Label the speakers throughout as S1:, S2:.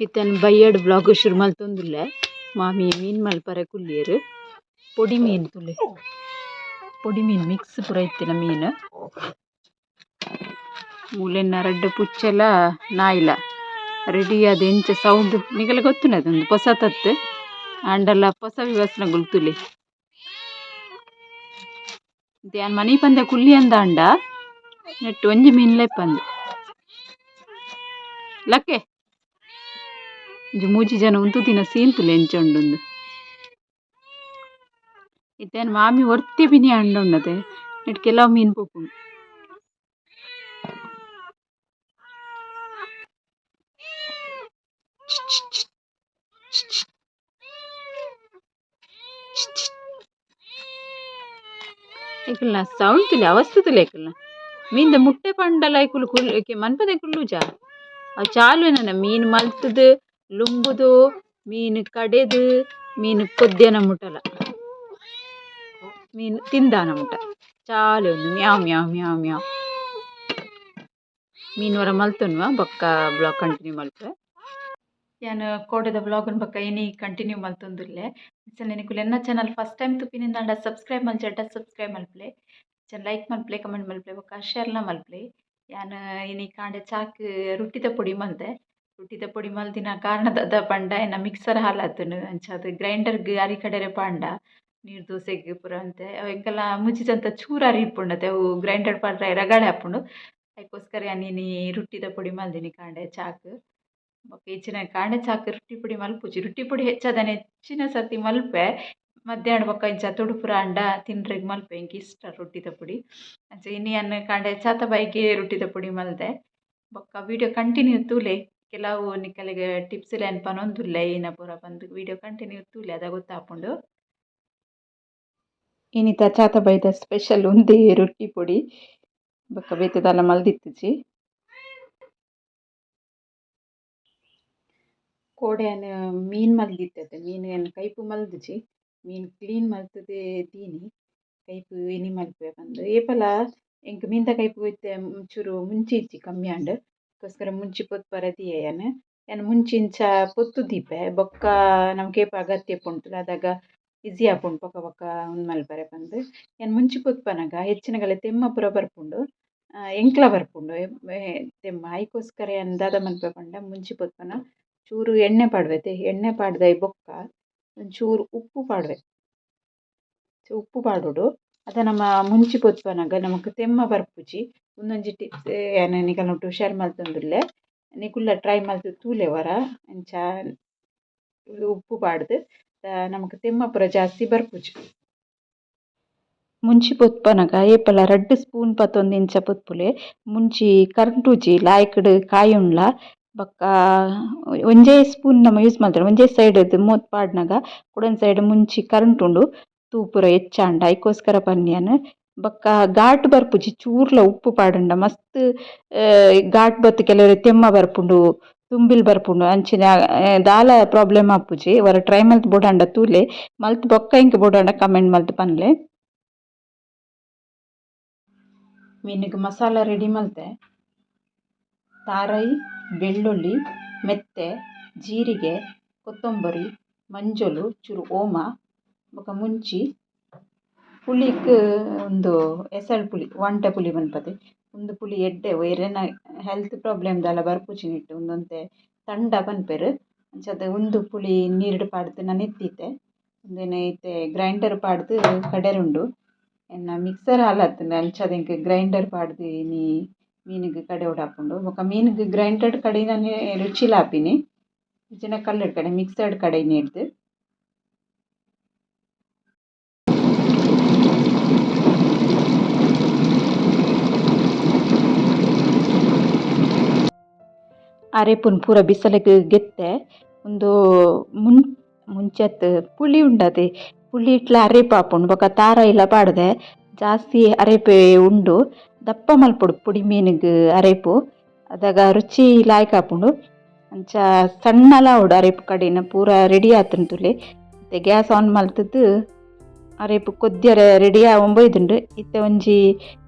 S1: ಇತ್ತನ್ ಬಯ್ಯಡ್ blog ಶುರು ಮಲ್ತೊಂದುಲ್ಲೆ. ಮಾಮಿ ಮೀನ್ ಮಲ್ಪರೆ ಕುಲ್ಲಿಯೆರ್. ಪೊಡಿ ಮೀನ್ ತುಲೆ, ಪೊಡಿ ಮೀನ್ ಮಿಕ್ಸ್ ಪೂರ ಇತ್ತಿನ ಮೀನ್. ಮೂಲೆನ್ನ ರಡ್ಡ್ ಪುಚ್ಚೆಲ ನಾಯಿಲ ರೆಡಿ ಆದ್ ಎಂಚ ಸೌಂಡ್ ನಿಗಲ ಗೊತ್ತುಂಡದು ಉಂದು ಪೊಸ ತತ್ತ್ ಆಂಡಲ ಪೊಸ ವಿವಸ್ನ ಗುಲ್ತುಲೆ. ಯಾನ್ ಮನಿ ಪಂದೆ ಕುಲ್ಲಿ ಅಂದಾಂಡ ನೆಟ್ ಒಂಜಿ ಮೀನ್ಲ ಇಪ್ಪಂದ್. ಲಕ್ಕೆ ಒಂಜಿ ಮೂಜಿ ಜನ ಉಂತುದಿನ ಸೀನ್ ತೂಲೆ ಎಂಚ ಉಂಡುಂದು. ಇತ್ತೆ ಯಾನ್ ಮಾಮಿ ಒರ್ತಿ ಪಿನಿ ಆಂಡ ಉಂಡತೆ ನೆಟ್ ಕೆಲವು ಮೀನ್ ಪೋಪುಂಡು. ಐಕಲ್ನ ಸೌಂಡ್ ತೂಲೆ ಅವಸ್ಥೆ ತೂಲೆ ಐಕಲ್ನ. ಮೀನ್ದ ಮುಟ್ಟೆ ಪಂಡಲ ಐಕುಲು ಕುಲ್ ಮನ್ಪದೆ ಕುಲ್ಲುಜ. ಅವು ಚಾಲು ಎನನ ಮೀನ್ ಮಲ್ತುದು ಲುಂಬುದು ಮೀನ್ ಕಡೆದು ಮೀನ್ ಕೊದ್ಯನ ಮುಟಲ ಮೀನ್ ತಿಂದಾನ ಮುಟ ಚಾಲು ಉಂದು ಮ್ಯಾವ್ ಮ್ಯಾವ್ ಮ್ಯಾವ್ ಮ್ಯಾವ್. ಮೀನ್ ಒರ ಮಲ್ತೊನ್ವ ಬೊಕ್ಕ ಬ್ಲಾಗ್ ಕಂಟಿನ್ಯೂ ಮಲ್ಪುವೆ. ಯಾನ್ ಕೋಡೆದ ಬ್ಲಾಗ್ನ್ ಬೊಕ್ಕ ಇನಿ ಕಂಟಿನ್ಯೂ ಮಲ್ತೊಂದುಲ್ಲೆ. ಅಂಚನೆ ನಿಕುಲು ಎನ್ನ channel first time ತೂಪಿನಿಂದಾಂಡ subscribe ಮಲ್ಜರ್ಡ subscribe ಮಲ್ಪುಲೆ. ಅಂಚನೆ ಲೈಕ್ ಮಲ್ಪುಲೆ, ಕಮೆಂಟ್ ಮಲ್ಪುಲೆ ಬೊಕ್ಕ ಶೇರ್ಲ ಮಲ್ಪುಲೆ. ಯಾನ್ ಇನಿ ಕಾಂಡೆ ಚಾಕ್ ರುಟ್ಟಿದ ಪೊಡಿ ಮಲ್ದೆ. ರುಟ್ಟಿದ ಪೊಡಿ ಮಲ್ದಿನ ಕಾರಣ ದಾದ ಪಂಡ ಎನ್ನ ಮಿಕ್ಸರ್ ಹಾಲಾತ್ಂಡ್. ಅಂಚಾದ್ ಗ್ರೈಂಡರ್ಗ್ ಅರಿ ಕಡೆರೆ ಪಾಂಡ ನೀರ್ ದೋಸೆಗ್ ಪೂರ ಒಂತೆ ಅವು ಎಂಕಲ್ನ ಮುಜಿದಂತ ಚೂರು ಅರಿ ಇಪ್ಪುಂಡತೆ ಅವು ಗ್ರೈಂಡರ್ ಪಾಡ್ರೆ ರಗಳೆ ಆಪುಂಡು. ಐಕೋಸ್ಕರ ಯಾನ್ ಇನಿ ರುಟ್ಟಿದ ಪೊಡಿ ಮಲ್ದಿನಿ ಕಾಂಡೆ ಚಾಕ್. ಬೊಕ್ಕ ಇಚ್ಚಿನ ಕಾಂಡೆ ಚಾಕ್ ರುಟ್ಟಿ ಪೊಡಿ ಮಲ್ಪುಜಿ. ರುಟ್ಟಿ ಪೊಡಿ ಹೆಚ್ಚಾದನೆ ಹೆಚ್ಚಿನ ಸರ್ತಿ ಮಲ್ಪೆ. ಮಧ್ಯಾಹ್ನ ಬೊಕ್ಕ ಇಂಚ ತುಡುಪುರ ಆಂಡ ತಿನ್ರೆಗ್ ಮಲ್ಪೆ. ಎಂಕ್ ಇಷ್ಟ ರುಟ್ಟಿದ ಪೊಡಿ. ಅಂಚ ಇನಿ ಯಾನ್ ಕಾಂಡೆ ಚಾತ ಬೈಗೆ ರುಟ್ಟಿದ ಪೊಡಿ ಮಲ್ದೆ. ಬೊಕ್ಕ ವೀಡಿಯೋ ಕಂಟಿನ್ಯೂ ತೂಲೆ. ಕೆಲವು ನಿಕಲೆಗ್ ಟಿಪ್ಸ್ ಲ ಪನೊಂದುಲ್ಲೆ ಏನ ಪೂರ ಪಂದ್ ವೀಡಿಯೋ ಕಂಟಿನ್ಯೂ ತೂಲೆ ಅದ ಗೊತ್ತಾಪುಂಡು. ಇನಿತ ಚಾತ ಬೈದ ಸ್ಪೆಷಲ್ ಉಂದೇ ರುಟ್ಟಿ ಪೊಡಿ. ಬೊಕ್ಕ ಬೇತೆ ದಾಲ ಮಲ್ದಿತ್ತಿಜಿ. ಕೋಡೆ ಯಾನ್ ಮೀನ್ ಮಲ್ದಿತ್ತೆ. ಮೀನ್ ಯಾನ್ ಕೈಪು ಮಲ್ದಿಜಿ. ಮೀನ್ ಕ್ಲೀನ್ ಮಲ್ತುದು ದೀನಿ. ಕೈಪು ಇನಿ ಮಲ್ಪುವೆ ಪಂದ್. ಏಪಲ ಎಂಕ್ ಮೀನ್ದ ಕೈಪು ಇತ್ತೆ ಚೂರು ಮುಂಚಿ ಇಜ್ಜಿ ಕಮ್ಮಿ ಆಂಡ್. ಅಕ್ಕೋಸ್ಕರ ಮುಂಚಿ ಪೊತ್ಪರೆ ದೀಯೆ ಯಾನ್. ಯಾನ್ ಮುಂಚಿ ಇಂಚ ಪೊತ್ತು ದೀಪೆ. ಬೊಕ್ಕ ನಮಕ್ ಏಪ ಅಗತ್ಯ ಇಪ್ಪುಂಡು ಅದಗ ಈಸಿ ಆಪುಂಡು ಬೊಕ ಬೊಕ ಉಂದು ಮಲ್ಪರೆ ಪಂದ್. ಯಾನ್ ಮುಂಚಿ ಪೊತ್ಪನಗ ಹೆಚ್ಚಿನಗಲೆ ತೆಮ್ಮ ಪೂರ ಬರ್ಪುಂಡು. ಎಂಕ್ಲ ಬರ್ಪುಂಡು ತೆಮ್ಮ. ಐಕೋಸ್ಕರ ಯಾನ್ ದಾದ ಮನ್ಪುವೆ ಪಂಡ ಮುಂಚಿ ಪೊತ್ಪನ ಚೂರು ಎಣ್ಣೆ ಪಾಡ್ವೆತೆ. ಎಣ್ಣೆ ಪಾಡ್ದಾಯಿ ಬೊಕ್ಕ ಒಂಚೂರು ಉಪ್ಪು ಪಾಡ್ವೆ. ಉಪ್ಪು ಪಾಡೊಡು. ಅದ ನಮ ಮುಂಚಿ ಪೊತ್ಪನಗ ನಮಕ್ ತೆಮ್ಮ ಬರ್ಪುಜಿ. ಉಂದೊಂಜಿ ಟಿಪ್ಸ್ ಯಾನ್ ನಿಕಲ್ನ ಶೇರ್ ಮಲ್ತೊಂದುಲ್ಲೆ. ನಿಕುಲ್ಲ ಟ್ರೈ ಮಲ್ತ್ ತೂಲೆ ಒರ ಅಂಚ ಉಪ್ಪು ಪಾಡ್ದ್ ನಮಕ್ ತೆಮ್ಮ ಪೂರ ಜಾಸ್ತಿ ಬರ್ಪುಜಿ. ಮುಂಚಿ ಪೊತ್ಪನಗ ಏಪಲ ರಡ್ಡ್ ಸ್ಪೂನ್ ಪತೊಂದು ಇಂಚ ಪೊತ್ಪುಲೆ. ಮುಂಚಿ ಕರ್ಂಟುಜಿ ಲಾಯ್ಕ್ಡ್ ಕಾಯುಂಡ್ಲ. ಬೊಕ್ಕ ಒಂಜೇ ಸ್ಪೂನ್ ನಮ ಯೂಸ್ ಮಲ್ತೊಡು. ಒಂಜೇ ಸೈಡ್ ಮೂತ್ ಪಾಡ್ನಗ ಕುಡೊಂಜಿ ಸೈಡ್ ಮುಂಚಿ ಕರಂಟುಂಡು. ತೂ ಪೂರ ಹೆಚ್ಚಾಂಡ ಐಕೋಸ್ಕರ ಪನ್ಯಾನ್. ಬೊಕ್ಕ ಘಾಟ್ ಬರ್ಪುಜಿ ಚೂರ್ಲ ಉಪ್ಪು ಪಾಡುಂಡ ಮಸ್ತ್ ಘಾಟ್ ಬತ್ತ್ ಕೆಲವೆರ್ ತೆಮ್ಮ ಬರ್ಪುಂಡು ತುಂಬಿಲ್ ಬರ್ಪುಂಡು ಅಂಚಿನ ದಾಲ ಪ್ರಾಬ್ಲಮ್ ಆಪುಜಿ. ಒರ ಟ್ರೈ ಮಲ್ತ್ ಬೋಡಾಂಡ ತೂಲೆ. ಮಲ್ತ್ ಬೊಕ್ಕ ಎಂಕ್ ಬೋಡಾಂಡ ಕಮೆಂಟ್ ಮಲ್ತ್ ಪನ್ಲೆ. ಮೀನುಗ್ ಮಸಾಲ ರೆಡಿ ಮಲ್ತೆ. ತಾರಾಯಿ, ಬೆಳ್ಳುಳ್ಳಿ, ಮೆತ್ತೆ, ಜೀರಿಗೆ, ಕೊತ್ತಂಬರಿ, ಮಂಜೊಲು, ಚೂರು ಓಮ ಬೊಕ ಮುಂಚಿ. ಪುಳಿಕ್ ಉಂದು ಎಸಳ್ ಪುಳಿ ವಾಂಟೆ ಪುಳಿ ಪನ್ಪತೆ. ಉಂದು ಪುಳಿ ಎಡ್ಡೆ ಏರೆನ ಹೆಲ್ತ್ ಪ್ರಾಬ್ಲಮ್ ದಾಲ ಬರ್ಪುಜಿ ನೆಟ್ಟ್ ಉಂದೊಂತೆ ತಂಡ ಪನ್ಪೆರ್. ಅಂಚಾದ್ ಉಂದು ಪುಳಿ ನೀರ್ಡ್ ಪಾಡ್ದ್ ನನೆತಿತ್ತೆ. ಉಂದೆನ್ ಇತ್ತೆ ಗ್ರೈಂಡರ್ ಪಾಡ್ದ್ ಕಡೆರೆ ಉಂಡು. ಎನ್ನ ಮಿಕ್ಸರ್ ಹಾಲಾತ್ಂಡ್ ಅಂಚಾದ್ ಎಂಕ್ ಗ್ರೈಂಡರ್ ಪಾಡ್ದ್ ಇನಿ ಮೀನುಗ್ ಕಡೆವೊಡಾಪುಂಡು. ಬೊಕ ಮೀನುಗ್ ಗ್ರೈಂಡರ್ಡ್ ಕಡೆಯಿನನೆ ರುಚಿಲ ಆಪಿನಿ. ಇಜ್ಜಿಂಡ ಕಲ್ಲುಡ್ ಕಡೆ ಮಿಕ್ಸರ್ಡ್ ಕಡೆಯಿನೆಡ್ದ್. ಅರೆಪುನ್ ಪೂರ ಬಿಸಲೆಗ್ ಗೆತ್ತೆ. ಉಂದು ಮುಂ ಮುಂಚೆತ್ ಪುಳಿ ಉಂಡತೆ ಪುಳಿ ಇಟ್ಲ ಅರೆಪು ಆಪುಂಡು. ಬೊಕ ತಾರಾಯಿಲ ಪಾಡ್ದೆ. ಜಾಸ್ತಿ ಅರೆಪೆ ಉಂಡು. ದಪ್ಪ ಮಲ್ಪೊಡು ಪೊಡಿ ಮೀನುಗ್ ಅರೆಪು. ಅದಗ ರುಚಿ ಲಾಯ್ಕ್ ಆಪುಂಡು. ಅಂಚ ಸಣ್ಣಲ ಆವೊಡು ಅರೆಪು ಕಡಿನ ಪೂರ ರೆಡಿ ಆತುಂಡು ತೂಲೆ. ಇತ್ತೆ ಗ್ಯಾಸ್ ಆನ್ ಮಲ್ತುದು ಅರೆಪು ಕೊದ್ಯರೆ ರೆಡಿ ಆವೊಂದು ಬೈದುಂಡು. ಇತ್ತೆ ಒಂಜಿ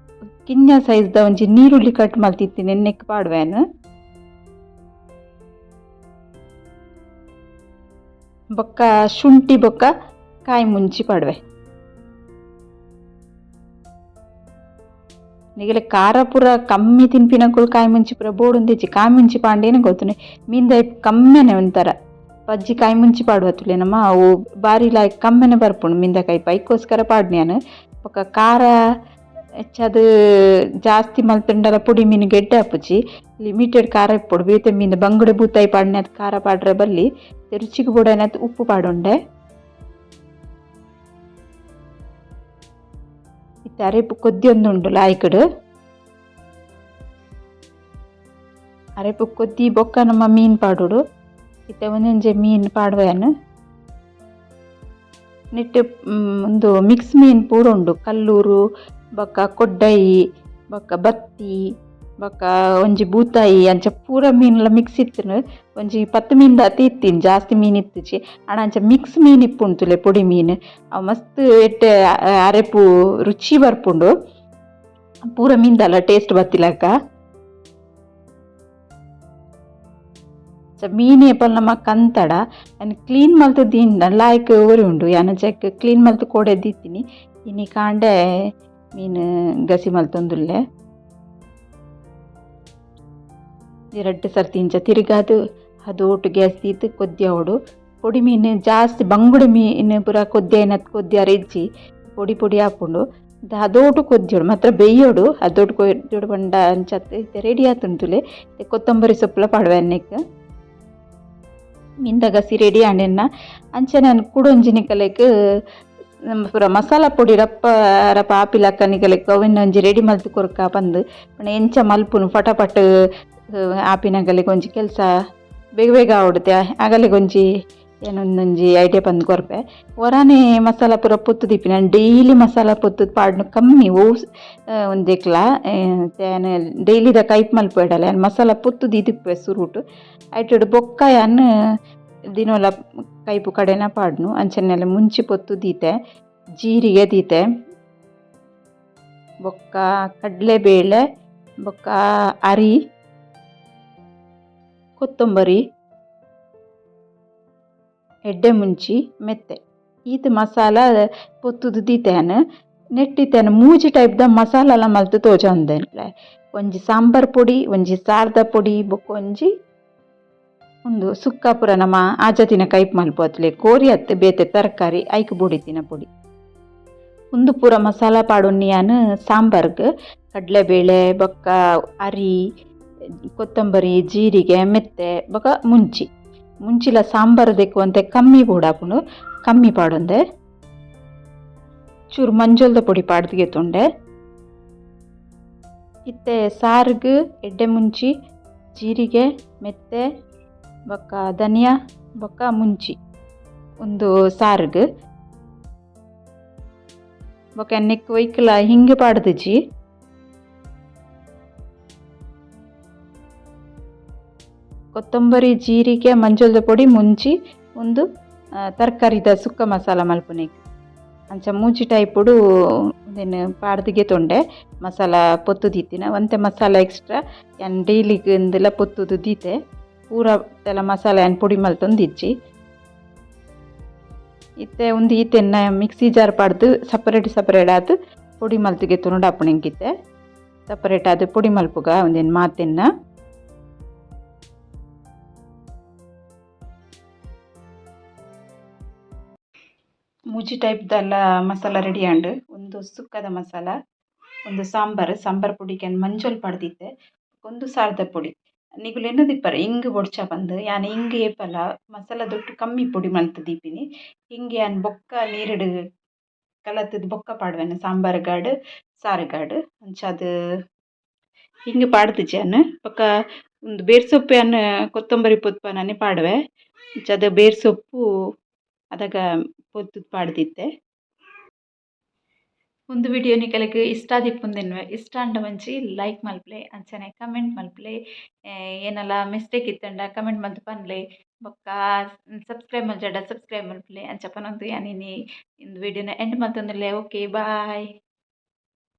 S1: ಕಿನ್ಯ ಸೈಜ್ ದ ಒಂಜಿ ನೀರುಳ್ಳಿ ಕಟ್ ಮಲ್ತಿತ್ತಿನ ಎಣ್ಣೆಕ್ ಪಾಡುವೆ ಯಾನ್. ಬೊಕ್ಕ ಶುಂಠಿ ಬೊಕ್ಕ ಕಾಯಿ ಮುಂಚಿ ಪಾಡುವೆ. ನಿಗಲೆ ಖಾರ ಪೂರ ಕಮ್ಮಿ ತಿನ್ಪಿನಕುಲು ಕಾಯಿ ಮುಂಚಿ ಪೂರ ಬೋಡುಂದಿಜ್ಜಿ. ಕಾಯಿ ಮುಂಚಿ ಪಾಂಡೇನೆ ಗೊತ್ತುಂಡು, ಮೀನ್ದ ಕಮ್ಮೆನೆ ಒಂಥರ ಪಜ್ಜಿ ಕಾಯಿ ಮುಂಚಿ ಪಾಡುವತ್ತುಲೆ ನಮ್ಮ ಅವು ಬಾರಿ ಲಾಯ್ಕ್ ಕಮ್ಮೆನೆ ಬರ್ಪುಂಡು ಮೀನ್ದ ಕೈಪ್, ಐಕ್ಕೋಸ್ಕರ ಪಾಡ್ನೆ ಯಾನ್. ಬೊಕ್ಕ ಖಾರ ಹೆಚ್ಚಾದ್ ಜಾಸ್ತಿ ಮಲ್ತುಂಡಲ ಪೊಡಿ ಮೀನು ಗೆಡ್ಡೆ ಆಪುಜಿ. ಲಿಮಿಟೆಡ್ ಖಾರ ಇಪ್ಪೊಡು. ಬೇತೆ ಮೀನು ಬಂಗುಡೆ ಬೂತಾಯಿ ಪಾಡ್ನೆ ಅದು ಖಾರ ಪಾಡ್ರೆ ಬಲ್ಲಿ. ರುಚಿಗೆ ಬೋಡಾಯಿನಾತ್ ಉಪ್ಪು ಪಾಡೊಂಡೆ. ಇತ್ತೆ ಅರೆಪು ಕೊದ್ದಿಯೊಂದುಂಡು ಲಾಯ್ಕಡ್. ಅರೆಪು ಕೊದ್ದಿ ಬೊಕ್ಕ ನಮ್ಮ ಮೀನು ಪಾಡೊಡು. ಇತ್ತೆ ಒಂಜೊಂಜೆ ಮೀನು ಪಾಡುವ ಯಾನ್. ನೆಟ್ಟ್ ಉಂದು ಮಿಕ್ಸ್ ಮೀನು ಪೂರ ಉಂಡು. ಕಲ್ಲೂರು ಬೊಕ್ಕ ಕೊಡ್ಡಯಿ ಬೊಕ್ಕ ಬತ್ತಿ ಬೊಕ್ಕ ಒಂಜಿ ಬೂತಾಯಿ ಅಂಚ ಪೂರ ಮೀನ್ಲ ಮಿಕ್ಸ್ ಇತ್ತುಂಡು. ಒಂಜಿ 10 ಮೀನ್ ದಾತ್ ಇತ್ತಿನಿ, ಜಾಸ್ತಿ ಮೀನ್ ಇತ್ತುಜಿ. ಆಂಡ ಅಂಚ ಮಿಕ್ಸ್ ಮೀನ್ ಇಪ್ಪುಂಡು ತೂಲೆ ಪೊಡಿ ಮೀನ್, ಅವು ಮಸ್ತ್ ಎಡ್ಡೆ ಅರೆಪು ರುಚಿ ಬರ್ಪುಂಡು. ಪೂರ ಮೀನ್ದಲ ಟೇಸ್ಟ್ ಬತ್ತಿಲಕ. ಮೀನ್ ಏಪಲ ನಮ ಕಂತಡ ಐನ್ ಕ್ಲೀನ್ ಮಲ್ತ್ ದೀಂಡ ಲಾಯ್ಕ್ ಒರಿ ಉಂಡು. ಯಾನ್ ಚೆಕ್ ಕ್ಲೀನ್ ಮಲ್ತ್ ಕೋಡೆ ದೀತಿನಿ. ಇನಿ ಕಾಂಡೆ ಮೀನ್ ಗಸಿ ಮಲ್ತೊಂದುಲ್ಲೆ. ರಡ್ಡ್ ಸರ್ತಿ ಇಂಚ ತಿರುಗಾದ್ ಅದು ಒಟ್ಟು ಗ್ಯಾಸ್ ದೀತ್ ಕೊದ್ದಿಯವೊಡು. ಪೊಡಿ ಮೀನ್ ಜಾಸ್ತಿ ಬಂಗುಡೆ ಮೀನ್ ಪೂರ ಕೊದ್ದಿಯಾಯಿನತ್ ಕೊದ್ದಿಯರ ಇಜ್ಜಿ, ಪೊಡಿ ಪೊಡಿ ಆಪುಂಡು. ಅದೋಟು ಕೊದ್ದಿಯೋಡು ಮಾತ್ರ ಬೇಯೋಡು. ಅದೋಟು ಕೊದ್ದಿಯೋಡು ಪಂಡ ಅಂಚತ್ ಇತ್ತೆ ರೆಡಿ ಆತುಂಡು ತೂಲೆ. ಕೊತ್ತಂಬರಿ ಸೊಪ್ಪುಲ ಪಾಡುವೆ ನೆಕ್ಕ್. ಮೀನ್ದ ಗಸಿ ರೆಡಿ ಆಂಡ್. ಅಂಚನೆ ಯಾನ್ ಕುಡೊಂಜಿ ನಿಕಲೆಗ್ ಪೂರ ಮಸಾಲ ಪೊಡಿ ರಪ್ಪ ರಪ್ಪ ಆಪಿಲಕ್ಕ ನಿಕಲೆಗ್ ಅವೆನ್ ಒಂಜಿ ರೆಡಿ ಮಲ್ತ್ ಕೊರ್ಕ ಪಂದ್. ಪಂಡ ಎಂಚ ಮಲ್ಪುನು ಫಟಫಟ್ ಆಪಿನಗಲೆಗ್ ಒಂಜಿ ಕೆಲಸ ಬೇಗ ಬೇಗ ಆವೊಡುತೆ, ಅಗಲೆಗ್ ಒಂಜಿ ಏನೊಂದೊಂಜಿ ಐಡಿಯಾ ಪಂದ್ ಕೊರ್ಪೆ. ಒರಾನೆ ಮಸಾಲ ಪೂರ ಪೊತ್ತು ದೀಪಿನ. ಡೈಲಿ ಮಸಾಲ ಪೊತ್ತುದು ಪಾಡ್ನು ಕಮ್ಮಿ ಒವು ಉಂದೆಕ್ಲ. ಯಾನ್ ಡೈಲಿದ ಕೈಪ್ ಮಲ್ಪುವೆಡಲ ಯಾನ್ ಮಸಾಲ ಪೊತ್ತು ದೀದಿಪ್ಪುವೆ ಸುರುಟು. ಐಟೆಡ್ ಬೊಕ್ಕ ಯಾನ್ ದಿನೋಲ ಕೈಪು ಕಡೆನ ಪಾಡ್ನು. ಅಂಚನೆ ಮುಂಚಿ ಪೊತ್ತು ದೀತೆ, ಜೀರಿಗೆ ದೀತೆ, ಬೊಕ್ಕ ಕಡಲೆಬೇಳೆ ಬೊಕ್ಕ ಅರಿ, ಕೊತ್ತಂಬರಿ, ಎಡ್ಡೆ ಮುಂಚಿ, ಮೆತ್ತೆ ಈತ್ ಮಸಾಲ ಪೊತ್ತುದು ದೀತೆ ಯಾನ್. ನೆಟ್ಟ್ ಇತ್ತೆ ಯಾನ್ ಮೂಜಿ ಟೈಪ್ದ ಮಸಾಲಲ ಮಲ್ತ್ ತೋಜೊಂದೆ. ಒಂಜಿ ಸಾಂಬಾರ್ ಪೊಡಿ, ಒಂಜಿ ಸಾರ್ದ ಪೊಡಿ, ಬೊಕ್ಕ ಒಂಜಿ ಉಂದು ಸುಕ್ಕ ಪೂರ ನಮ ಆಜ ದಿನ ಕೈಪ್ ಮಲ್ಪೊತ್ಲೆ ಕೋರಿ ಅತ್ತ್ ಬೇತೆ ತರಕಾರಿ ಐಕ್ ಬೋಡಿತ್ತಿನ ಪೊಡಿ. ಉಂದು ಪೂರ ಮಸಾಲ ಪಾಡೊನ್ನಿ ಯಾನ್ ಸಾಂಬಾರ್ಗ್. ಕಡಲೆಬೇಳೆ ಬೊಕ್ಕ ಅರಿ, ಕೊತ್ತಂಬರಿ, ಜೀರಿಗೆ, ಮೆತ್ತೆ ಬೊಕ್ಕ ಮುಂಚಿ. ಮುಂಚಿಲ ಸಾಂಬಾರ್ ದೆಕ್ಕ್ ಒಂತೆ ಕಮ್ಮಿ ಬೋಡಾಪುಂಡು, ಕಮ್ಮಿ ಪಾಡೊಂದೆ. ಚೂರು ಮಂಜೊಲ್ದ ಪೊಡಿ ಪಾಡ್ದ್ ಗೆತೊಂಡೆ. ಇತ್ತೆ ಸಾರ್ಗ್ ಎಡ್ಡೆ ಮುಂಚಿ, ಜೀರಿಗೆ, ಮೆತ್ತೆ ಬೊಕ್ಕ ಧನಿಯಾ ಬೊಕ್ಕ ಮುಂಚಿ ಉಂದು ಸಾರ್ಗ್. ಬೊಕ್ಕ ನೆಕ್ಕ್ ಒಯ್ಕ್ಲ ಹಿಂಗ್ ಪಾಡ್ದಿಜಿ. ಕೊತ್ತಂಬರಿ, ಜೀರಿಗೆ, ಮಂಜೊಲ್ದ ಪೊಡಿ, ಮುಂಚಿ ಉಂದು ತರಕಾರಿದ ಸುಕ್ಕ ಮಸಾಲ ಮಲ್ಪುನೆಕ್. ಅಂಚ ಮೂಜಿ ಟೈಪುಡು ಉಂದೆನ್ ಪಾಡ್ದ್ ಗೆತೊಂಡೆ ಮಸಾಲ ಪೊತ್ತು ದೀತಿನ. ಒಂತೆ ಮಸಾಲ ಎಕ್ಸ್ಟ್ರಾ ಯಾನ್ ಡೈಲಿಗ್ ಇಂದೆಲ ಪೊತ್ತುದು ದೀತೆ. ಪೂರ ತೆಲ ಮಸಾಲೆ ಯಾನ್ ಪೊಡಿ ಮಲ್ತೊಂದಿಜ್ಜಿ. ಇತ್ತೆ ಉಂದು ಈತೆನ್ನ ಮಿಕ್ಸಿ ಜಾರ್ ಪಾಡ್ದ್ ಸಪರೇಟ್ ಸಪರೇಟ್ ಆದ್ ಪೊಡಿ ಮಲ್ತ್ ಗೆತೊನೊಡು ಆಪುಂಡು ಎಂಕ್ ಇತ್ತೆ. ಸಪರೇಟ್ ಆದ್ ಪೊಡಿ ಮಲ್ಪುಗ ಉಂದೆನ್ ಮಾತೆನ್ನ. ಮೂಜಿ ಟೈಪ್ದಲ ಮಸಾಲ ರೆಡಿ ಆಂಡ್. ಉಂದು ಸುಕ್ಕದ ಮಸಾಲ, ಉಂದು ಸಾಂಬಾರ್, ಸಾಂಬಾರ್ ಪೊಡಿಕ್ ಯಾನ್ ಮಂಜೊಲ್ ಪಾಡ್ದಿತ್ತೆ, ಉಂದು ಸಾರ್ದ ಪೊಡಿ. ನಿಕುಲು ಎನ್ನುದಿಪ್ಪರ್ ಇಂಗ್ ಬೊಡ್ಚ ಪಂದ್. ಯಾನ್ ಇಂಗ್ ಏಪಲ ಮಸಾಲದೊಟ್ಟು ಕಮ್ಮಿ ಪೊಡಿ ಮಲ್ತ್ ದೀಪಿನಿ. ಇಂಗ್ ಯಾನ್ ಬೊಕ್ಕ ನೀರುಡು ಕಲತ್ದ್ ಬೊಕ್ಕ ಪಾಡುವೆನ್ ಸಾಂಬಾರ್ಗಾಡ್ ಸಾರುಗಾಡ್. ಅಂಚಾದ್ ಇಂಗ್ ಪಾಡ್ದಿಜಿ ಯಾನ್. ಬೊಕ್ಕ ಉಂದು ಬೇರ್ ಸೊಪ್ಪು ಯಾನ್ ಕೊತ್ತಂಬರಿ ಪೊತ್ಪನನೆ ಪಾಡುವೆ. ಅಂಚಾದ್ ಬೇರ್ ಸೊಪ್ಪು ಅದಗ ಪೊತ್ತುದು ಪಾಡ್ದಿತ್ತೆ. ಉಂದು ವಿಡಿಯೋ ನಿಕಲೆಗ್ ಇಷ್ಟ ಆದಿಪ್ಪುಂದೆನ್ವೆ. ಇಷ್ಟ ಆಂಡ ಒಂಜಿ ಲೈಕ್ ಮಲ್ಪುಲೆ, ಅಂಚನೆ ಕಮೆಂಟ್ ಮಲ್ಪುಲೆ. ಏನಲ ಮಿಸ್ಟೇಕ್ ಇತ್ತುಂಡ ಕಮೆಂಟ್ ಮಲ್ತ್ ಪನ್ಲೆ. ಬೊಕ್ಕ ಸಬ್ಸ್ಕ್ರೈಬ್ ಮಲ್ಜಡ ಸಬ್ಸ್ಕ್ರೈಬ್ ಮಲ್ಪುಲೆ. ಅಂಚ ಪನೊಂದು ಯಾನ್ ಇನಿ ಇಂದು ವಿಡಿಯೋನ ಎಂಡ್ ಮಲ್ತೊಂದುಲ್ಲೆ. Okay bye.